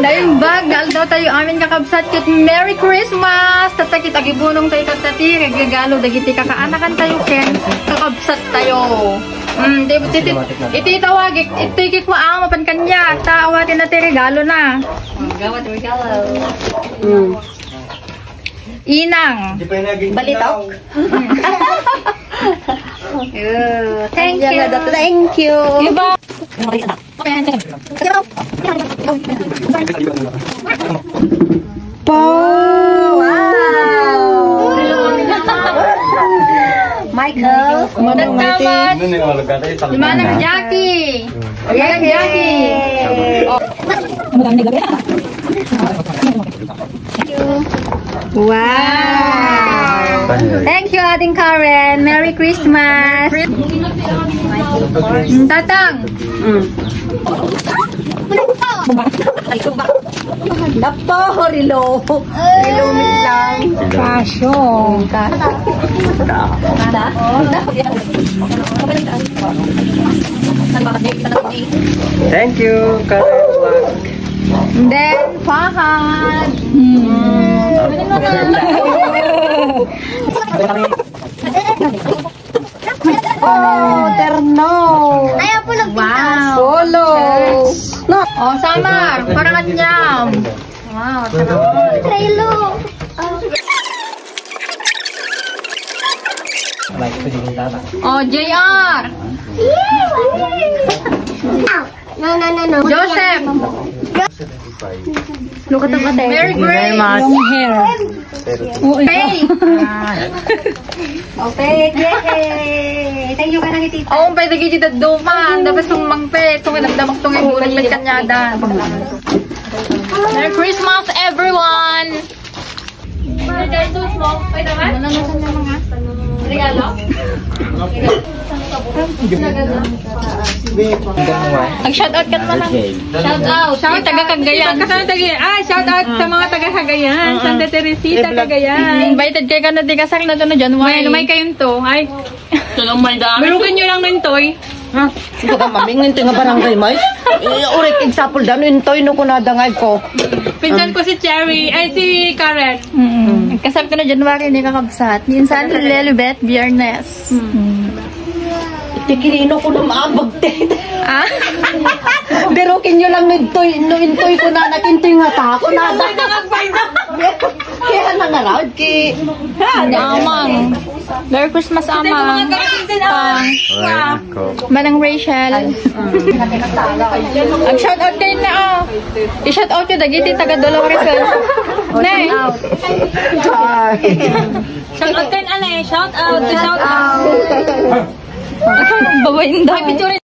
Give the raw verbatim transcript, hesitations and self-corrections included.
Naimbag nga aldaw tayo amin, kakabsat, ket Merry Christmas! Tatta ket agibunong tayo kadta ti regalo dagiti kakaanakan tayo ken kakabsat tayo. Mm, ti, ti, ti, iti tawag, iti kikwa, ah, mapan kaniak, ta awaten na ti regalona. Gawat regalo. Mm. Inang. Balitok? Oh, thank you. Thank you. Diba? Wow! Michael. Manang Martin. Manang Jackie. Manang Jackie. Oh. Wow! Thank you, Ading Karen. Merry Christmas! Mm, Tatang! Mm. Dapo, rilo. Rilo lang. Pasyo. Thank you, Karen. And then, Fahad. Hmm. Oh, terno. Ay, apo, nagpintas. Wow. Polo. No. Oh, Samar, parang anyam. Wow, sarap. Trello. Oh, J R. Yeah. No, no, no, no. Joseph. Look at the Merry Grace. Long hair. Faith. Oh, Faith. Yay. Thank you ka na, Tita. Oh, pwede kayo dito duman. Dapat sumang Faith. Sumang damdamak tong ibulig ng kanyada. Merry Christmas, everyone. Ano na naman yung mga regalo? Mag-shoutout ka naman. Shout out. Shout taga Cagayan. Kasama taga, ah, shout out sa mga taga Cagayan. Santa Teresita, Cagayan. Invited kayo ka na di kasal na to na January. Well, may kayo to. Ay. Tulong may dami. Birukin nyo lang rin to, eh. Ha? Ito ka, mami, nginto nga barangay, may? Eh, ulit, example, dano intoy, no, kunada nga ko. Pinsan ko si Cherry, ay, si Karen. Mm. Kasal ko na January, ni kakabsat. Minsan, Lelibet, Biyernes. Mm. Tikilino ko na maabag, te. Ah? Birukin nyo lang no intoy, no intoy ko na, nakintoy nga ta, kunada. Kaya na nga raw, ki. Damang. Merry Christmas, Ama. Pang. Manang Rachel. Ang shout out kayo na, oh. I-shout out nyo dagiti taga Dolores, eh. Nay. Shout out kayo, Anay. Shout out. Shout out. Babae, inday.